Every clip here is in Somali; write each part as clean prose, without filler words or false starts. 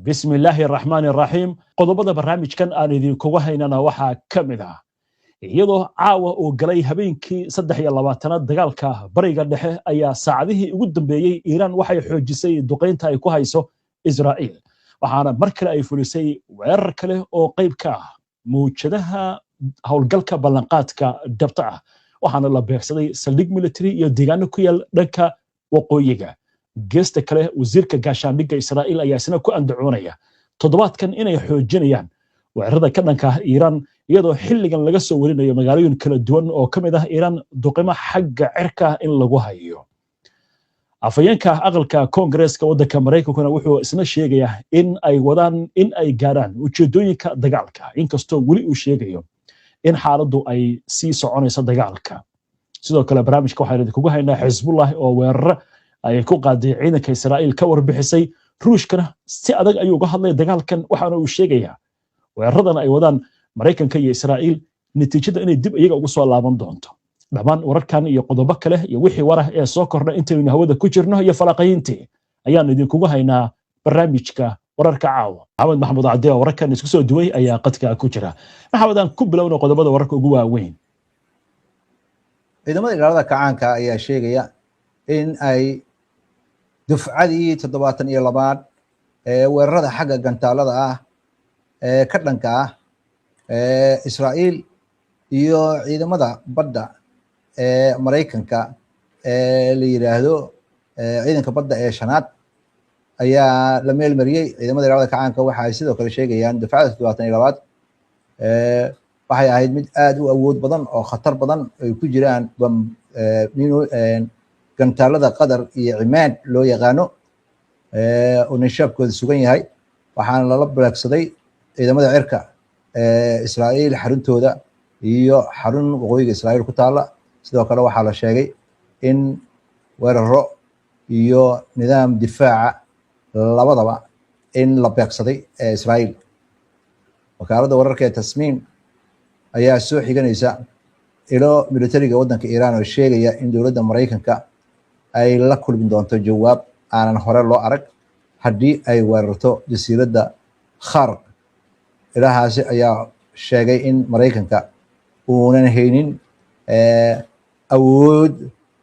Bismi illaahi araxmaani araxiim. Qodobada barnaamijkan aan idinkuga haynana waxaa ka mid ah, iyadoo caawa uu galay habeenkii 23aad dagaalka Bariga Dhexe, ayaa saacadihii ugu dambeeyey Iiraan waxay xoojisay duqaynta ay ku hayso Israa'iil, waxaana mar kale ay fulisay weerar kale oo qayb ka ah mawjadaha howlgalka ballanqaadka dhabta ah, waxaana la beegsaday saldhig military iyo deegaano ku yaal dhanka waqooyiga. Geesta kale, wasiirka gaashaandhigga Israa'iil ayaa isna ku andacoonaya toddobaadkan inay xoojinayaan weerarada ka dhanka ah Iiraan, iyadoo xilligan laga soo warinayo magaalooyin kala duwan oo ka mid ah Iiraan duqimo xagga cirka in lagu hayo. Afhayeenka aqalka Koongareeska waddanka Maraykankuna wuxuu isna sheegayaa in ay wadaan in ay gaaraan ujeedooyinka dagaalka, inkastoo weli uu sheegayo in xaaladdu ay sii soconayso dagaalka. Sidoo kale barnaamijka waxaan idinkugu haynaa Xisbullah oo weeraro ay ku qaaday ciidanka Israa'iil ka warbixisay. Ruushkana si adag ayuu uga hadlay dagaalkan, waxaana uu sheegayaa weeraradan ay wadaan Maraykanka iyo Israa'iil natiijada inay dib iyaga ugu soo laaban doonto. Dhammaan wararkan iyo qodobo kale iyo wixii warah ee soo kordha intaynu hawada ku jirno iyo falaqayntii ayaan idinkugu haynaa barnaamijka wararka caawa. Maxamed Maxamuud Cadde oo wararkan isku soo duway ayaa qadka ku jira. Maxamed, aan ku bilowno qodobada wararka ugu waaweyn. Ciidamada Ilaalada Kacaanka ayaa sheegaya in ay dufcadii 72aad ee weerarada xagga gantaalada ah ee ka dhanka ah ee Israa'iil iyo ciidamada badda ee Maraykanka ee la yidhaahdo ciidanka badda ee shanaad ayaa la meel mariyey. Ciidamada Ilaalada Kacaanka waxa ay sidoo kale sheegayaan dufcada 72aad waxay ahayd mid aad u awood badan oo khatar badan, ay ku jiraan gantaalada Qadar iyo Cimaad loo yaqaano oo nishaabkooda sugan yahay. Waxaana lala beegsaday ciidamada cirka Israa'iil xaruntooda iyo xarun waqooyiga Israa'iil ku taala. Sidoo kale waxaa la sheegay in weeraro iyo nidaam difaaca labadaba in la beegsaday ee Israa'iil. Wakaaladda wararka ee Tasmiim ayaa soo xiganaysa ilo militariga waddanka Iiraan oo sheegaya in dowladda Maraykanka ay la kulmi doonto jawaab aanan hore loo arag haddii ay weerarto jasiiradda Kharg. Ilahaasi ayaa sheegay in Maraykanka uunan haynin awood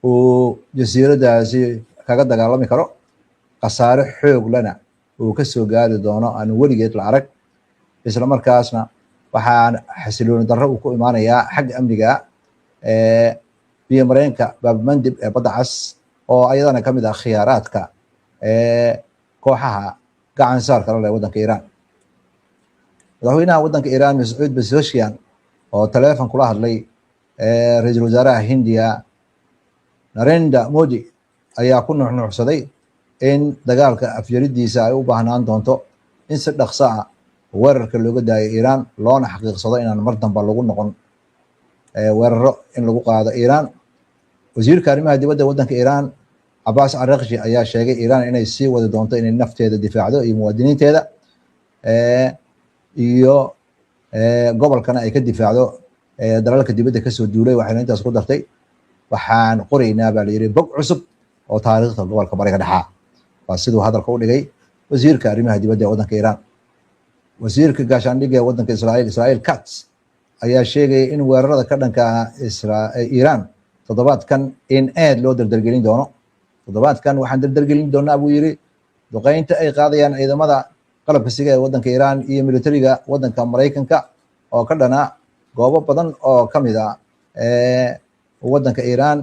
uu jasiiraddaasi kaga dagaalami karo, khasaare xoog lana uu ka soo gaari doono aan weligeed la arag. Isla markaasna waxaan xasilooni darro uu ku imaanayaa xagga amniga biyo mareenka Baabmandib ee Badda Cas, oo ayadana ka mid ah khiyaaraadka kooxaha gacan saarka la leh waddanka Iiraan. Madaxweynaha waddanka Iiraan, Mascuud Pezeshkian, oo taleefon kula hadlay ra-iisul wasaaraha Hindiya, Narendra Modi, ayaa ku nuuxnuuxsaday in dagaalka afjaridiisa ay u baahnaan doonto in si dhaqso ah weerarka looga daayo Iiraan, loona xaqiiqsado inaan mar damba lagu noqon weeraro in lagu qaado Iiraan. Wasiirka arrimaha dibadda waddanka Iiraan, Cabaas Caraaqji, ayaa sheegay Iiraan inay sii wadi doonto inay nafteeda difaacdo iyo muwaadiniinteeda, iyo gobolkana ay ka difaacdo dalalka dibadda kasoo duulay. Waxayna intaas ku dartay, "Waxaan qoraynaa," baa la yidhi, "bog cusub oo taariikhda gobolka Bariga Dhexaa." Waa siduu hadalka u dhigay wasiirka arrimaha dibadda ee waddanka Iiraan. Wasiirka gaashaandhigga ee waddanka Israa'iil, Israel Katz, ayaa sheegaya in weerarada ka dhanka ah Iiraan toddobaadkan in aad loo dardargelin doono. "Toddobaadkan waxaan dardargelin doonaa," buu yidhi, "duqeynta ay qaadayaan ciidamada qalabka siga ee waddanka Iiraan iyo militariga waddanka Maraykanka oo ka dhana goobo badan oo ka mid ah waddanka Iiraan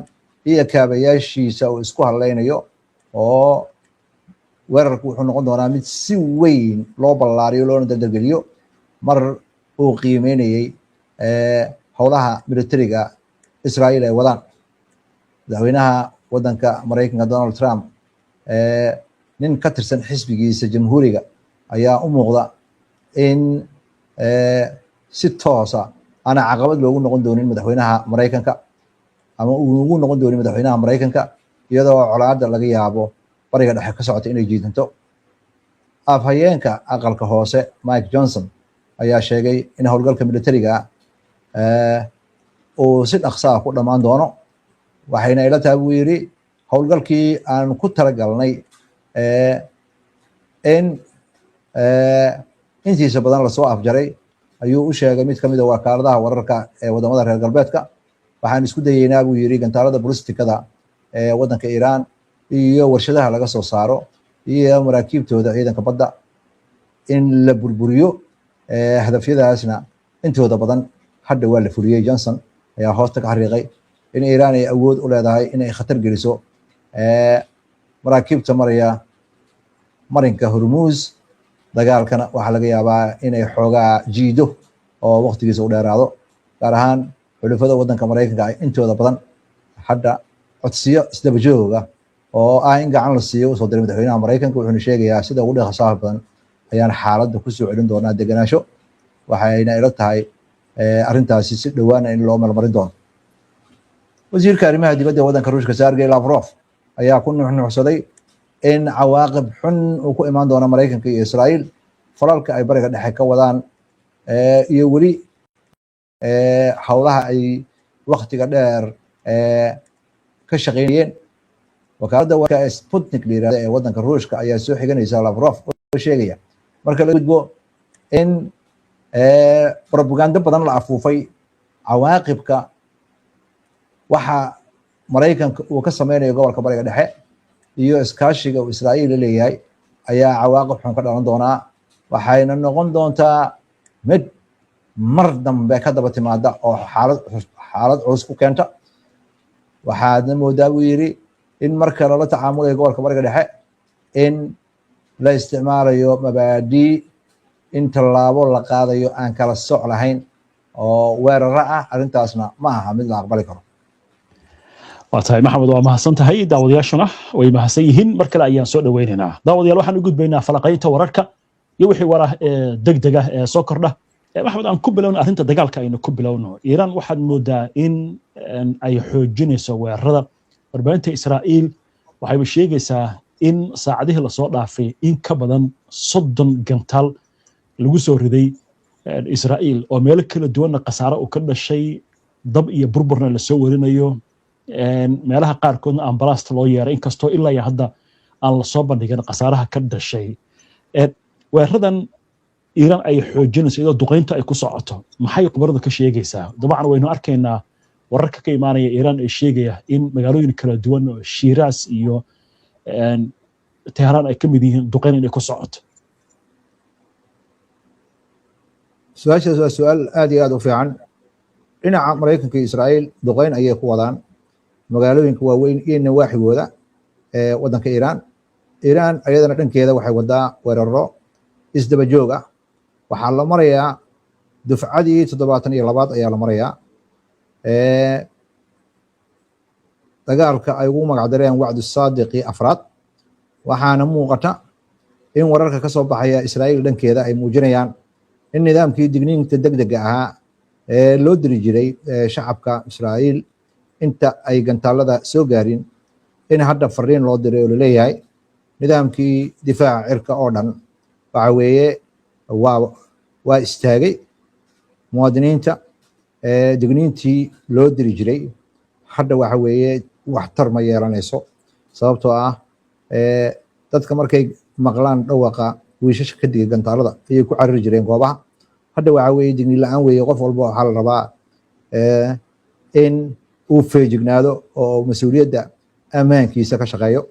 iyo kaabayaashiisa uu isku hadlaynayo, oo weerarku wuxuu noqon doonaa mid si weyn loo ballaariyo loona dardargeliyo." Mar uu qiimeynayey howlaha militariga Israa'iil ay wadaan, madaxweynaha waddanka Maraykanka, Donald Trump, nin ka tirsan xisbigiisa Jamhuuriga ayaa u muuqda in si toosa ana caqabad loogu noqon doonin madaxweynaha Maraykanka, ama uu ugu noqon doonin madaxweynaha Maraykanka, iyadoo colaadda laga yaabo Bariga Dhexe ka socota inay jiidanto. Afhayeenka aqalka hoose, Mike Johnson, ayaa sheegay in howlgalka militariga uu si dhaqsa ah ku dhammaan doono. "Waxayna ila tahay," buu yidhi, "howlgalkii aan ku talagalnay in Intiisa badan lasoo afjaray, ayuu u sheegay mid kamid a wakaaladaha wararka ee wadamada reer galbeedka. Waxaan isku dayeynaa, buu yiri, gantaalada bulistikada ee waddanka Iiraan iyo warshadaha laga soo saaro iyo maraakiibtooda ciidanka badda in la burburiyo. Hadafyadaasna intooda badan hadda waa la fuliyey. Johnson ayaa hoosta ka xariiqay in Iiraan ay awood u leedahay inay khatar geliso maraakiibta maraya marinka Hormuuz, dagaalkana waxaa laga yaabaa inay xoogaa jiido oo waqtigiisa u dheeraado, gaar ahaan xulufada waddanka Maraykanka ay intooda badan hadda codsiyo isdaba jooga oo ah in gacan la siiyo usoo diray madaxweynaha Maraykanka. Wuxuuna sheegayaa sida ugu dhaqsaha badan ayaan xaaladda kusoo celin doonaa degenaansho, waxayna ila tahay arrintaasi si dhowaana in loo melmarin doono. Wasiirka arrimaha dibadda ee waddanka Ruushka, Sergey Lavrov, ayaa ku nuxnuxsaday in cawaaqib xun uu ku imaan doono Maraykanka iyo Israa'iil falalka ay Bariga Dhexe ka wadaan iyo weli howlaha ay waktiga dheer ka shaqeynayeen. Wakaaladda warka ee Sputnik la yirahdo ee waddanka Ruushka ayaa soo xiganaysa Lavrov oo sheegaya marka la gudbo in propagando badan la afuufay, cawaaqibka waxa Maraykanka uu ka sameynayo gobolka Bariga Dhexe iyo iskaashiga uu Israa'iil la leeyahay ayaa cawaaqib xun ka dhalan doonaa, waxayna noqon doontaa mid mar dambe ka daba timaada oo xaalad culus ku keenta. Waxaadna moodaa, buu yidhi, in marka lala tacaamulayo gobolka Bariga Dhexe in la isticmaalayo mabaadii in tallaabo la qaadayo aan kala soc lahayn oo weeraro ah, arrintaasna ma aha mid la aqbali karo. Waa tahay, Maxamed, waa mahadsan tahay. Daawadayaashuna way mahadsan yihiin. Mar kale ayaan soo dhoweynaynaa. Daawadayaal, waxaan u gudbaynaa falaqaynta wararka iyo wixii warah ee degdega ee soo kordha. Maxamed, aan ku bilowno arrinta dagaalka, aynu ku bilowno. Iiraan waxaad moodaa in ay xoojinayso weerarada. Warbaahinta Israa'iil waxayba sheegaysaa in saacadihii lasoo dhaafay in ka badan 30 gantaal lagu soo riday Israa'iil, oo meelo kala duwanna khasaare uu ka dhashay, dab iyo burburna lasoo warinayo, meelaha qaarkoodna ambalaasta loo yeeray, inkastoo ilaa iyo hadda aan lasoo bandhigin khasaaraha ka dhashay. Weeraradan Iiraan ay xoojinayso iyadoo duqaynta ay ku socoto, maxay khubaradu ka sheegaysaa? Dabcan waynu arkaynaa wararka ka imaanaya Iiraan ee sheegaya in magaalooyin kala duwan oo Shiiraas iyo Teheraan ay ka mid yihiin duqayn inay ku socoto. Su-aashaas waa su-aal aad iyo aad u fiican. Dhinaca Maraykanka iyo Israa'iil duqeyn ayay ku wadaan magaalooyinka waaweyn iyo nawaaxigooda ee waddanka Iiraan. Iiraan ayadana dhankeeda waxay wadaa weeraro isdaba joog ah. Waxaa la marayaa dufcadii 72aad ayaa la marayaa dagaalka ay ugu magacdareen wacdu saadiqii afraad. Waxaana muuqata in wararka ka soo baxaya Israa'iil dhankeeda ay muujinayaan in nidaamkii digniinta degdega ahaa ee loo diri jiray shacabka Israa'iil inta ay gantaalada soo gaarin in hadda fariin loo diray oo laleeyahay nidaamkii difaaca cirka oo dhan waxa weeye waa istaagay, muwaadiniinta digniintii loo diri jiray hadda waxa weeye waxtar ma yeelanayso, sababtoo ah dadka markay maqlaan dhawaqa wiishasha ka diga gantaalada ayay ku carari jireen goobaha. Hadda waxa weeye digniin la-aan weeye. Qof walba waxaa la rabaa in uu feejignaado oo mas-uuliyadda ammaankiisa ka shaqeeyo.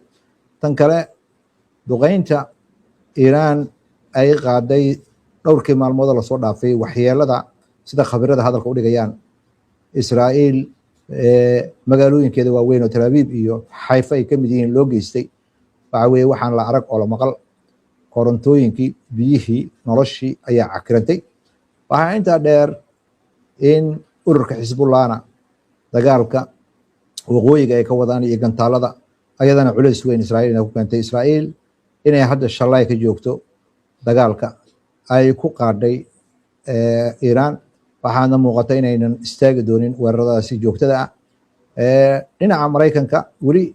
Tan kale, duqeynta Iiraan ay qaaday dhowrkii maalmoodoo lasoo dhaafay, waxyeelada sida khabirada hadalka u dhigayaan Israa'iil magaalooyinkeeda waaweyn oo Tel Aviv iyo Xayfa ay ka mid yihiin loo geystay, waxa weeye waxaan la arag oo la maqal. Korontooyinkii, biyihii, noloshii ayaa cakirantay. Waxaa intaa dheer in ururka Xisbullahna dagaalka waqooyiga ay ka wadaan iyo gantaalada ayadana culays weyn Israa'iil inay ku keentay, Israa'iil inay hadda shalay ka joogto dagaalka ay ku qaadhay Iiraan. Waxaana muuqata inaynan istaagi doonin weeraradaasi joogtada ah. Dhinaca Maraykanka weli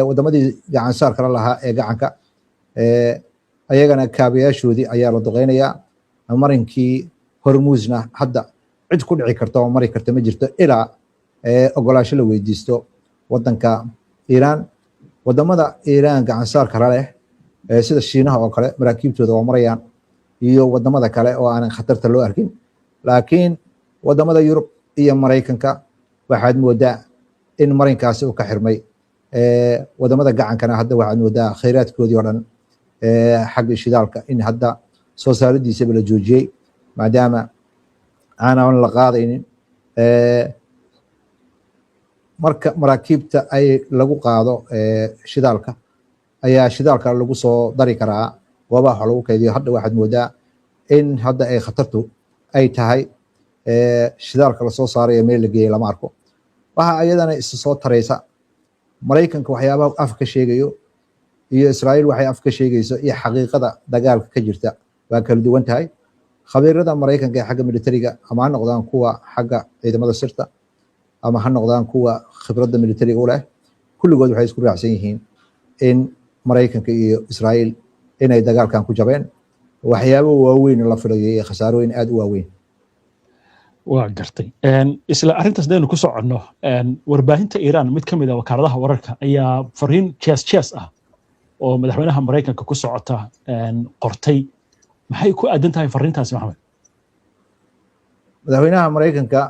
wadamadii gacansaar kala lahaa ee gacanka ayagana kaabayaashoodii ayaa la duqeynayaa. Marinkii Hormuusna hadda cid ku dhici karta oo mari karta ma jirto ilaa ogolaasho la weydiisto wadanka Iiraan. Wadamada Iiraan gacansaar kala leh Sida Shiinaha oo kale maraakiibtooda waa marayaan iyo wadamada kale oo aanan khatarta loo arkin, laakiin wadamada Yurub iyo Maraykanka waxaad moodaa in marinkaasi uu ka xirmay. Wadamada Gacankana hadda waxaad moodaa khayraadkoodii oo dhan xagga shidaalka in hadda soo saaridiisaba la joojiyey, maadaama aanan la qaadaynin. Marka maraakiibta ay lagu qaado shidaalka ayaa shidaalka lagu soo dari karaa goobaha wax lagu kaydiyo. Hadda waxaad moodaa in hadda ay khatartu ay tahay shidaalka lasoo saarayo meel la geeyay lama arko. Waxa iyadana isa soo taraysa Maraykanka waxyaabaha af ka sheegayo iyo Israa'iil waxay af ka sheegayso iyo xaqiiqada dagaalka ka jirta waa kala duwan tahay. Khabiirada Maraykanka ee xagga militariga, ama ha noqdaan kuwa xagga ciidamada sirta ama ha noqdaan kuwa khibradda militariga u leh, kulligood waxay isku raacsan yihiin in Maraykanka iyo Israa'iil inay dagaalkan ku jabeen, waxyaabo waaweyn la filayay iyo khasaarooyin aad u waaweyn. Waa gartay. Isla arrintaas hadaynu ku soconno, warbaahinta Iiraan mid ka mid a wakaaladaha wararka ayaa fariin jees jees ah oo madaxweynaha Maraykanka ku socota qortay. Maxay ku aadan tahay fariintaasi, Maxamed? Madaxweynaha Maraykanka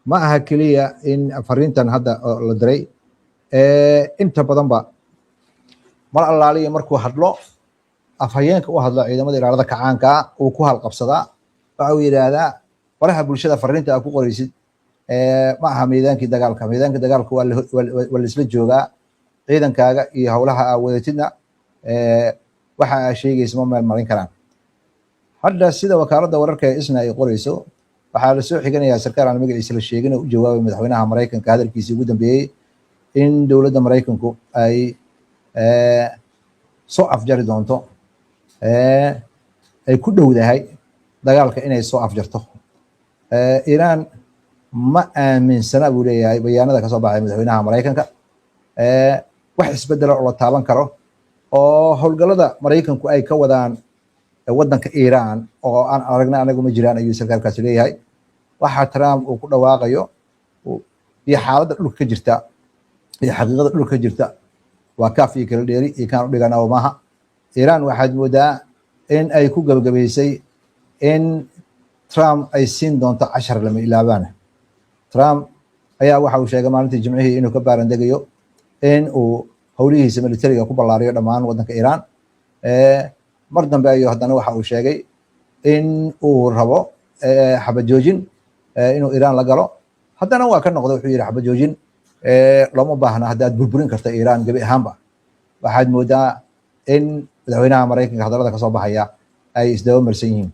ma aha keliya in fariintan hadda la diray. Inta badanba mar allaaliya markuu hadlo, afhayeenka u hadlo Ciidamada Ilaalada Kacaanka uu ku halqabsadaa. Waxa uu yidhaahdaa: "Baraha bulshada fariinta aad ku qoraysid ma aha meydaankii dagaalka. Meydaankii dagaalka waa laisla joogaa. Ciidankaaga iyo howlaha aa wadatidna waxa aa sheegaysa ma meel marin karaan." Hadda sida wakaaladda wararka ee ISNA ay qorayso, waxaa lasoo xiganayaa sarkaal aan magaciisa la sheegin oo u jawaabay madaxweynaha Maraykanka hadalkiisii ugu dambeeyey in dowladda Maraykanku ay soo afjari doonto, ay ku dhowdahay dagaalka inay soo afjarto. Iiraan ma aaminsana, buu leeyahay bayaanada kasoo baxay madaxweynaha Maraykanka, wax isbedela oo la taaban karo oo howlgallada Maraykanku ay ka wadaan waddanka Iiraan oo aan aragna anagu ma jiraan, ayuu sarkaalkaasi leeyahay. Waxa Trump uu ku dhawaaqayo iyo xaaladda dhulka ka jirta iyo xaqiiqada dhulka ka jirta waa kaaf iyo kala dheeri iyo kaan u dhigana maaha. Iiraan waxaad moodaa in ay ku gabagabaysay in Trump ay siin doonto cashar lama ilaabaana. Trump ayaa waxa uu sheegay maalintii Jimcihii inuu ka baarandegayo in uu howlihiisa militariga ku ballaariyo dhammaan waddanka Iiraan. Mar dambe ayuu haddana waxa uu sheegay in uu rabo xabad joojin inuu Iiraan la galo. Haddana waa ka noqday, wuxuu yidhi xabad joojin looma baahna haddaad burburin karta Iiraan gebi ahaanba. Waxaad moodaa in madaxweynaha Maraykanka hadallada kasoo baxaya ay isdaba marsan yihiin.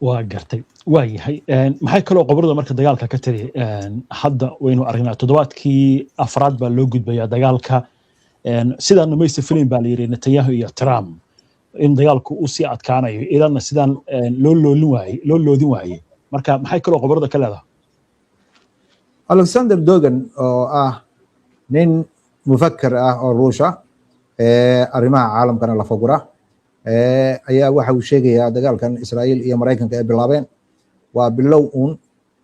Waa gartay, waa yahay. Maxay kaloo qobrada marka dagaalka ka tiri? Hadda waynu aragnaa toddobaadkii afraad baa loo gudbayaa dagaalka. Sidaana maysa filayn baa la yidhi Netanyahu iyo Trump in dagaalku uu sii adkaanayo, Iiraanna sidaan loo loolin waayey, loo loodin waayey. Marka maxay kaloo qobrada ka leedahay? Alexander Dugin oo ah nin mufaker ah oo Ruusha, arrimaha caalamkana la fagura, ayaa waxa uu sheegayaa dagaalkan Israa'iil iyo Maraykanka ay bilaabeen waa bilow uun.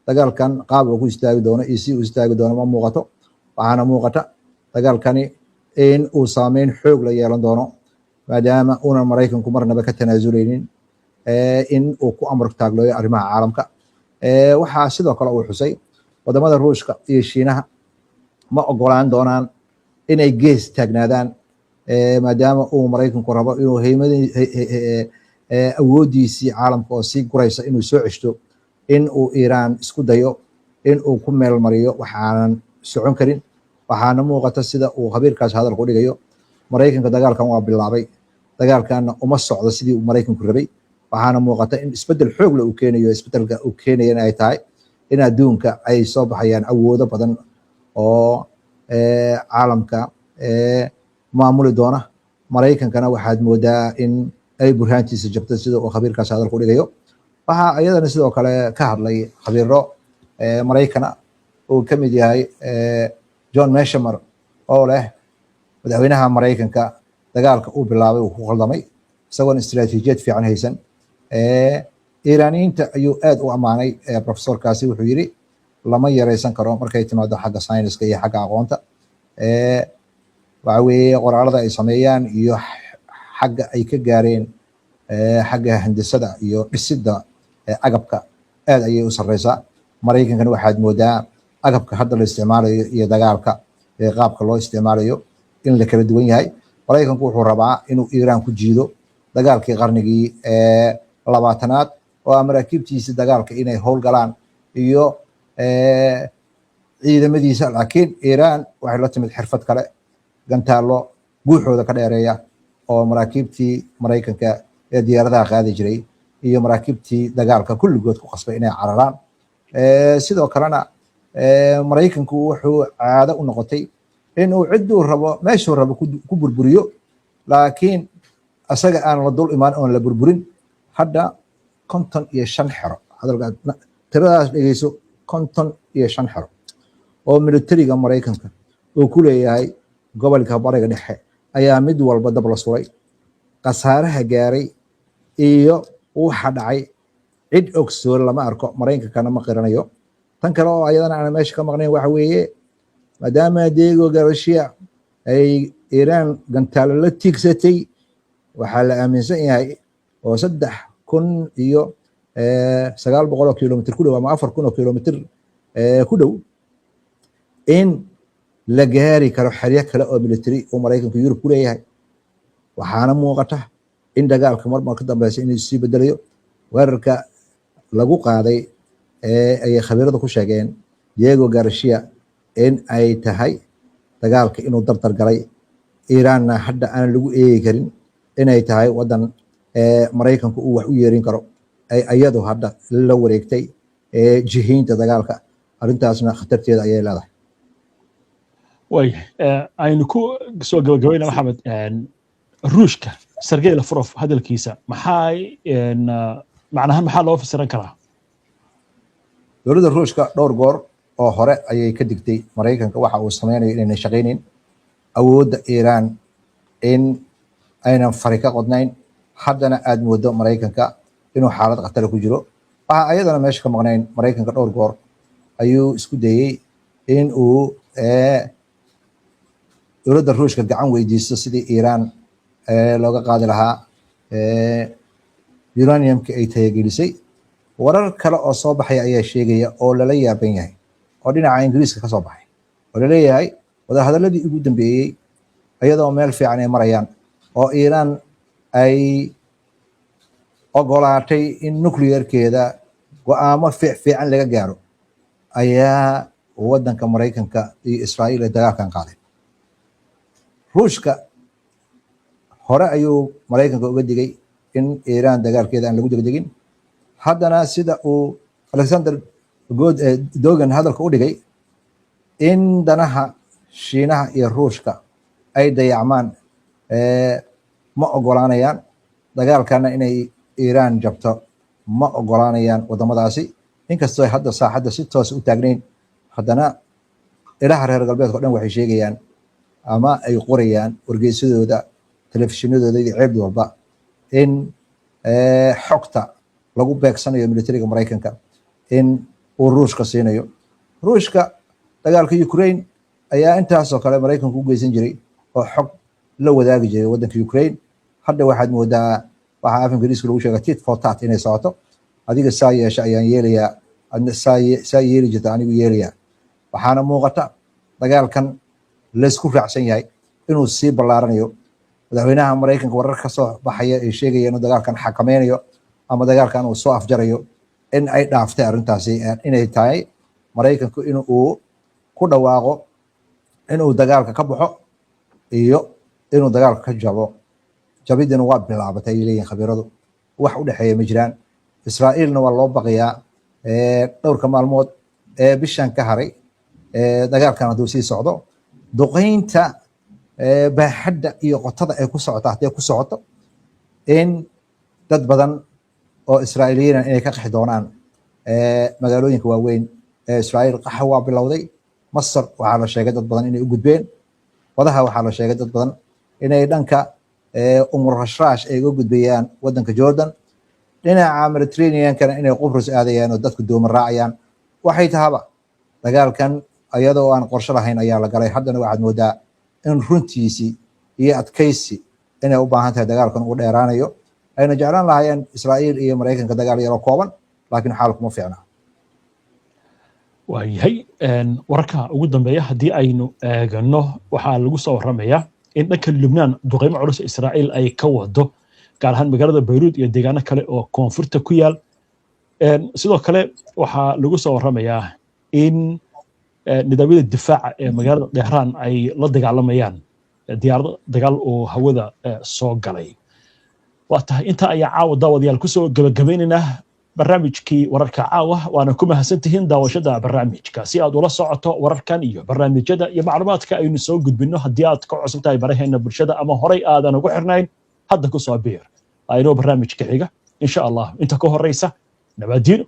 Dagaalkan qaab uu ku istaagi doono iyo si uu istaagi doono ma muuqato. Waxaana muuqata dagaalkani in uu saameyn xoog la yeelan doono, maadaama uunan Maraykanku marnaba ka tanaasuleynin in uu ku amar taagleeyo arrimaha caalamka. Waxaa sidoo kale uu xusay wadamada Ruushka iyo Shiinaha ma ogolaan doonaan inay gees taagnaadaan, maadaama uu Maraykanku rabo inuu heymad awooddiisii caalamka oo sii guraysa inuu soo ceshto, in uu Iiraan isku dayo in uu ku meel mariyo waxaanan socon karin. Waxaana muuqata, sida uu khabiirkaas hadalku dhigayo, Maraykanka dagaalkan waa bilaabay, dagaalkanna uma socdo sidii uu Maraykanku rabay. Waxaana muuqata in isbeddel xoogle uu keenayo. Isbeddelka uu keenayana ay tahay in adduunka ay soo baxayaan awoodo badan oo caalamka maamuli doona. Maraykankana waxaad moodaa in ay burhaantiisa jabtay, sida uu khabiirkaas hadalku dhigayo. Waxaa iyadana sidoo kale ka hadlay khabiiro Maraykana uu ka mid yahay John Mearsheimer oo leh madaxweynaha Maraykanka dagaalka uu bilaabay uu ku khaldamay, isagoon istiraatiijiyad fiican haysan. Iiraaniyiinta ayuu aad u ammaanay professorkaasi. Wuxuu yidhi lama yaraysan karo markay timaado xagga sayniska iyo xagga aqoonta. Waxa weeye qoraalada ay sameeyaan iyo xagga ay ka gaareen xagga handisada iyo dhisidda agabka aad ayay u sarreysaa. Maraykankana waxaad moodaa agabka hadda la isticmaalayo iyo dagaalka qaabka loo isticmaalayo in la kala duwan yahay. Maraykanku wuxuu rabaa inuu Iiraan ku jiido dagaalkii qarnigii 20aad, oo ah maraakiibtiisa dagaalka inay howlgalaan iyo ciidamadiisa. Laakiin Iiraan waxay la timid xirfad kale, gantaallo guuxooda ka dheereeya oo maraakiibtii Maraykanka ee diyaaradaha qaadi jiray iyo maraakiibtii dagaalka kulligood ku qasbay inay cararaan. Sidoo kalena Maraykanku wuxuu caado u noqotay inuu cidduu rabo, meeshuu rabo ku burburiyo, laakiin asaga aan la dul imaan oon la burburin. Hadda 55 xero, hadalka tiradaas dhegeyso, 55 xero oo militariga Maraykanka uu ku leeyahay gobolka Bariga Dhexe ayaa mid walba dab la suray. Khasaaraha gaaray iyo waxa dhacay cid ogsoon lama arko, Maraykankana ma qiranayo. Tan kale oo ayadana aan meesha ka maqnayn waxa weeye, maadaama Diego Garcia ay Iiraan gantaalo la tiigsatay, waxaa la aaminsan yahay oo 3900 oo kilomitr ku dhow ama 4000 oo kilomitr ku dhow in la gaari karo xeryo kale oo military uu Maraykanku Yurub ku leeyahay. Waxaana muuqata in dagaalka marmar ka dambeysa inuu sii bedelayo. Weerarka lagu qaaday ee ayay khabiirada ku sheegeen Diego Garcia in ay tahay dagaalka inuu dardar galay, Iiraanna hadda aan lagu eegi karin inay tahay wadan Maraykanku uu wax u yeerin karo, ay ayadu hadda la wareegtay jihiinta dagaalka. Arrintaasna khatarteeda ayay leedahay. Way aynu ku soo gabagabayna, Maxamed, Ruushka Sergey Lavrov hadalkiisa maxay macnahan, maxaa loo fasiran karaa? Dowladda Ruushka dhowr goor oo hore ayay ka digtay Maraykanka waxa uu sameynayo inayna shaqaynin, awoodda Iiraan in aynan fari ka qodnayn. Haddana aad moodo Maraykanka inuu xaalad khatara ku jiro. Waxa ayadana meesha ka maqnayn, Maraykanka dhowr goor ayuu isku dayey in uu dowladda Ruushka gacan weydiisto sidii Iiraan looga qaadi lahaa uraniumka ay tayagelisay. Warar kale oo soo baxaya ayaa sheegaya oo lala yaaban yahay oo dhinaca Ingiriiska ka soo baxay oo laleeyahay wadahadaladii ugu dambeeyey iyadoo meel fiican ay marayaan oo Iiraan ay ogolaatay in nuclearkeeda go-aamo fiican laga gaaro, ayaa waddanka Maraykanka iyo Israa'iil ay dagaalkan qaadeen. Ruushka hore ayuu Maraykanka uga digay in Iiraan dagaalkeeda aan lagu degdegin. Haddana sida uu Alexander Dugin hadalka u dhigay, in danaha Shiinaha iyo Ruushka ay dayacmaan ma ogolaanayaan, dagaalkana inay Iiraan jabto ma ogolaanayaan waddamadaasi. Inkastoo ay hadda saaxadda si toos u taagnayn, haddana ilaha reer galbeedka o dhan waxay sheegayaan ama ay qorayaan wargeysadooda, telefishinadooda iyo ceeb walba in xogta lagu beegsanayo militariga Maraykanka in uu Ruushka siinayo. Ruushka dagaalka Ukraine ayaa intaasoo kale Maraykanku u geysan jiray oo xog la wadaagi jiray waddanka Ukraine. Hadda waxaad moodaa waxaa af Ingiriiska lagu sheega tit for tat inay socoto: adiga saa yeesha ayaan yeelayaa, adna saa yeeli jirta anigu yeelayaa. Waxaana muuqata dagaalkan laysku raacsan yahay inuu sii ballaaranayo. Madaxweynaha Maraykanka warar ka soo baxaya ee sheegaya inuu dagaalkan xakameynayo ama dagaalkan uu soo afjarayo in ay dhaaftay arrintaasi, inay tahay Maraykanku in uu ku dhawaaqo inuu dagaalka ka baxo iyo inuu dagaalka ka jabo. Jabidina waa bilaabatay, ay leeyihin khabiiradu. Wax u dhexeeya ma jiraan. Israa'iilna waa loo baqayaa dhowrka maalmood ee bishan ka haray dagaalkan hadduu sii socdo, duqeynta baaxadda iyo qotada ay ku socota hadday ku socoto, in dad badan oo Israa'iiliyiina inay ka qaxi doonaan magaalooyinka waaweyn ee Israa'iil. Qaxa waa bilowday. Masar waxaa la sheegay dad badan inay u gudbeen wadaha. Waxaa la sheegay dad badan inay dhanka Umurashrash ay uga gudbayaan waddanka Jordan, dhinaca Mediterraneankana inay Qubrus aadayaan oo dadku dooma raacayaan. Waxay tahaba, dagaalkan iyadoo aan qorshe lahayn ayaa la galay. Haddana waxaad moodaa In runtiisii iyo adkaysi inay u baahan tahay dagaalkan uu dheeraanayo, ayna jeclaan lahaayeen Israa'iil iyo Maraykanka dagaal yaro kooban, laakiin xaalku ma fiicna. Waayahay, wararka ugu dambeeya haddii aynu eegano, waxaa lagu soo warramayaa in dhanka Lubnaan duqeymo culus Israa'iil ay ka wado, gaar ahaan magaalada Bayruud iyo deegaano kale oo koonfurta ku yaal. Sidoo kale waxaa lagu soo warramayaa in nidaamyada difaaca ee magaalada Tehraan ay la dagaalamayaan diyaarado dagaal oo hawada soo galay. Waa tahay, intaa ayaa caawa daawadayaal kusoo gebagabaynaynaa barnaamijkii wararka caawa, waana ku mahadsantihiin daawashada barnaamijka. Si aad ula socoto wararkan iyo barnaamijyada iyo macluumaadka aynu soo gudbinno, haddii aad ka cusub tahay baraheena bulshada ama horay aadan ugu xirnayn, hadda ku soo biir. Aynoo barnaamijka xiga insha Allah. Inta ka horeysa, nabadiino.